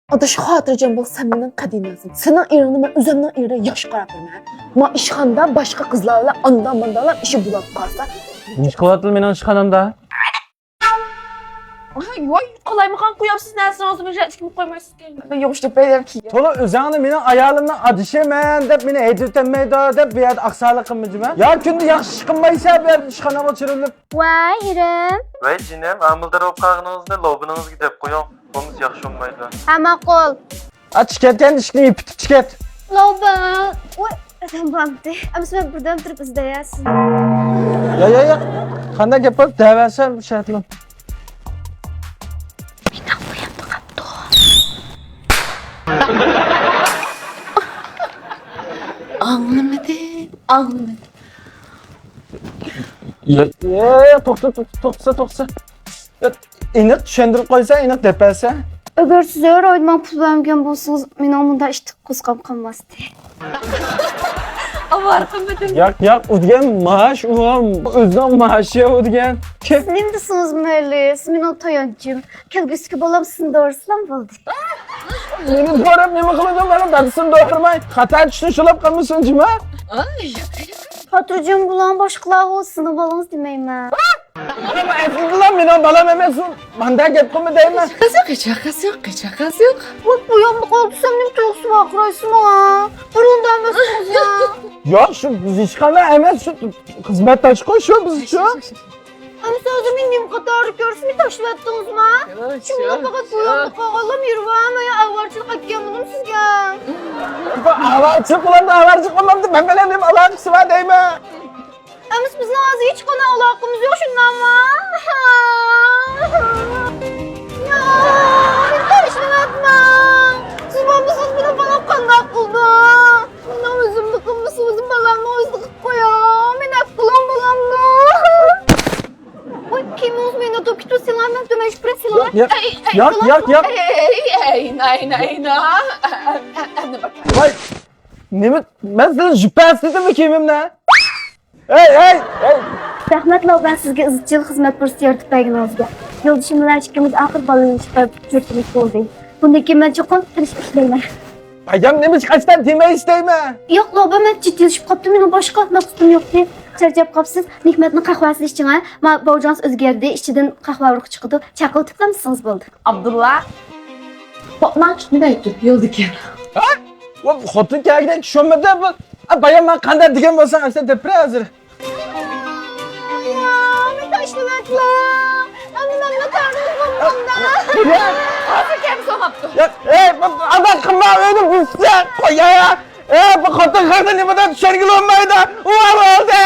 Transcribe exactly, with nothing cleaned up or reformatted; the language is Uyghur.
ئاداش، خاتىرجەم بول، سەن مېنىڭ قەدىنەمسەن. سېنىڭ ئېرىڭنى مەن ئۆزۈمنىڭ ئېرىدەك ياخشى قاراپ بېرىمەن. ما ئىشخانىدا باشقا قىزلار بىلەن ئاندا-ماندا بىلەن ئىشى بولاپ قالسا. نېمە قىلىۋاتىدۇ مېنىڭ ئىشخانامدا؟ ۋاي، قالايمىقان قويۇپسىز، نەرسىڭىزنى بىر يەرگە تىكىپ قويمايسىزكەن. يوغۇش دەپ بەرگەن كېيىن. تولا ئۆزۈڭنى مېنىڭ ئايالىمنىڭ ئادىشىمەن دەپ مېنى ھەيدىۋېتەلمەيدۇ دەپ بۇ يەردە ئاق سالىق قىلمىدىمەن. يا كۈندە ياخشى ئىش قىلمايسەن بۇ يەردە ئىشخانىغا چىرىلىپ. ۋاي، ئېرىم. ۋەي، جېنىم، ھامىلىدار بولۇپ قالغىنىڭىزنى لوبىنىڭىزگە دەپ قويۇڭ. بولمىسا ياخشى بولمايدۇ. ھە، ماقۇل. ئاچ كەتكەن ئىشىكنى يېپىپ چىقىت. لوبا. ۋاي، ئادەم بامدى. ئەمىسە مەن بىردەم تۇرۇپ ئىزدەيەسىن. يا، يا، يا. قانداق گەپ بار؟ دەۋەرسەن شەرتنى. ئاڭلىمىدىم، ئاڭلىمىدىم. يا، يا، يا، توختا، توختا، توختا، توختا. يا، ئېنىق چۈشەندۈرۈپ قويسا، ئېنىق دەپ بەرسە. ئەگەر سىز ھەر ئايدا ماڭا پۇل بەرمىگەن بولسىڭىز، مېنىڭ مۇنداق ئىتتىك قوزغام قالماستى. ئاۋارە قىلمىدىم. ياق، ياق، ئۇ دېگەن مائاش، ئۇ ئۆزىنىڭ مائاشى ئۇ دېگەن. سىز نېمە دېسىڭىز مەيلى، سىز مېنىڭ تايانچىم. كەلگۈسىدىكى بالام سىزنى دورىسىلام بولدى. مېنى دوراپ نېمە قىلىدۇ؟ مانا دادىسىنى دورىماي، خاتا چۈشىنىش بولاپ قالمىسۇن جۇما؟ خاتىرجەم بولۇڭ، باشقىلارغا سىزنىڭ بالىڭىز دېمەيمەن. ئەسلىدىلا مېنىڭ بالام ئەمەس، ئۇ مانداق گەپ قىلما دەيمەن. قىزىق، ھېچ قىزىق، ھېچ قىزىق. ۋاي، بۇ ياملىق ئالدى سەن نېمە تۇيۇقسىز ۋارقىرايسىز ماڭا؟ بۇرۇندا ئەمەس قىز يا. ياق، شۇ بىز ھېچقانداق ئەمەس، شۇ خىزمەتداشقۇ شۇ بىز شۇ. ئەمىسە ھازىر مېنى نېمە قاتاردا كۆرسە، مېنى تاشلىۋەتتىڭىزما؟ شۇ مۇنداق پەقەت بۇ ياملىق قالغانلام يۈرۈۋەرمەي ئاۋارىچىلىك ئەتكەنمىدىم سىزگە؟ ئاۋارىچىلىق بولامدۇ، ئاۋارىچىلىق بولمامدۇ، مەن بىلەن نېمە ئالاقىسى بار دەيمەن؟ ئەمىسە بىزنىڭ ھازىر ھېچقانداق ئالاقىمىز يوق، شۇنداقمۇ؟ ياق، مېنى تاشلىۋەتمەڭ. سىز بولمىسىڭىز مېنىڭ بالام قانداق قىلىدۇ؟ مېنىڭ ئۆزۈمنى قىلمىسا ئۆزۈم بالامنىڭ ئۆزىنى قىلىپ قوياي. مېنى ئەپ قىلىڭ بالامنى. ۋاي، كىيىمىڭىز مېنى توكىتىپ سىلاڭ، مەن تۆمەن شۈپۈرە سىلاڭ. ياق، ياق، ياق، ياق. ۋاي، نېمە؟ مەن سىزنى جۈپە ئەسلىدىممۇ كىيىمىمنى؟ ھەي، ھەي، ھەي! رەھمەت، لوبا، سىزگە ئىزچىل خىزمەت پۇرسىتى يارىتىپ بەرگىنىڭىزگە. يولدىشىم بىلەن ئىككىمىز ئاخىر بالىلىنىشقا يۈرىكىمىز بولدى. بۇندىن كېيىن مەن چوقۇم تىرىشىپ ئىشلەيمەن. بايام نېمە ئىش ئاچتان دېمەي ئىشلەيمەن. ياق، لوبا، مەن جىددىيلىشىپ قاپتۇ، مېنىڭ باشقا مەقسىتىم يوق. چارچاپ قاپسىز، نېمەتنىڭ قەھۋەسىنى ئىچىڭە. ما باۋجىڭىز ئۆزگەردى، ئىچىدىن قەھۋە ئۇرۇقى چىقىدۇ. چاقىۋېتىپلا مېڭىسىڭىز بولدى. ئابدۇللا، قورقماڭ، چۈشمىدى ئۆتۈپ يولدىكى. ھە؟ ۋا، خوتۇن كەلگۈدەك چۈشەنمىدى بۇ. ئا، بايام ماڭا قانداق دېگەن بولساڭ، ئەسلى دەپ بېرە ھازىر. يا، مېنى تاشلىۋەتلا. ئەمدى مەنمۇ تارتىلىپ بولمامدا. يا. ھازىر كەم سوماپتۇ. يا، ئەي، ئانداق قىلما، ئۆينى بۇزسا، قوي، يا، يا. ئەي، بۇ خوتۇن خەقنى نېمىدەپ چۈشەنگىلى بولمايدۇ. ۋا بولدى.